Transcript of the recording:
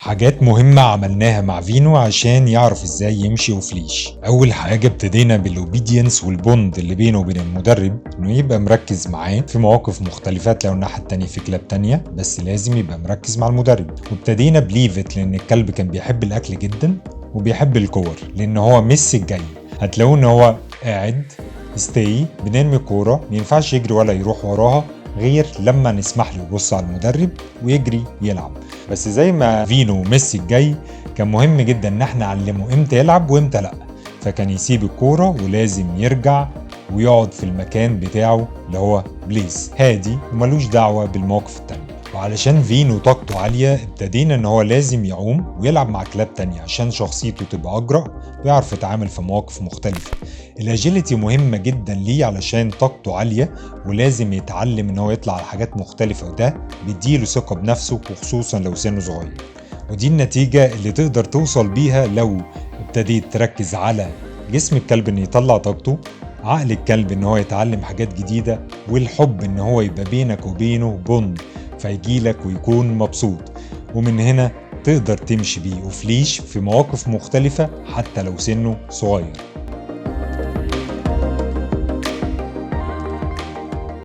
حاجات مهمة عملناها مع فينو عشان يعرف ازاي يمشي off leash. اول حاجة ابتدينا بال obedience وال bond اللي بينه وبين المدرب، انه يبقى مركز معاه في مواقف مختلفة، لو الناحية التانية في كلاب تانية بس لازم يبقى مركز مع المدرب. وابتدينا ب leave it لان الكلب كان بيحب الاكل جدا وبيحب الكور، لان هو ميسي الجاي. هتلاقوه ان هو قاعد stay، بنرمي كورة ما ينفعش يجري ولا يروح وراها غير لما نسمح له يبص على المدرب ويجري يلعب. بس زي ما فينو ميسي الجاي، كان مهم جدا ان احنا نعلمه امتى يلعب وامتى لا. فكان يسيب الكورة ولازم يرجع ويقعد في المكان بتاعه اللي هو place هادي وملوش دعوة بالمواقف التانية. وعلشان فينو طاقته عالية، ابتدينا ان هو لازم يعوم ويلعب مع كلاب تانية عشان شخصيته تبقى اجرأ ويعرف يتعامل في مواقف مختلفة. ال agility مهمة جدا ليه علشان طاقته عالية ولازم يتعلم ان هو يطلع على حاجات مختلفة، وده بيديله ثقة بنفسه وخصوصا لو سنه صغير. ودي النتيجة اللي تقدر توصل بيها لو ابتديت تركز على جسم الكلب ان يطلع طاقته، عقل الكلب ان هو يتعلم حاجات جديدة، والحب ان هو يبقى بينك وبينه bond فيجيلك ويكون مبسوط. ومن هنا تقدر تمشي بيه off leash في مواقف مختلفة حتى لو سنه صغير.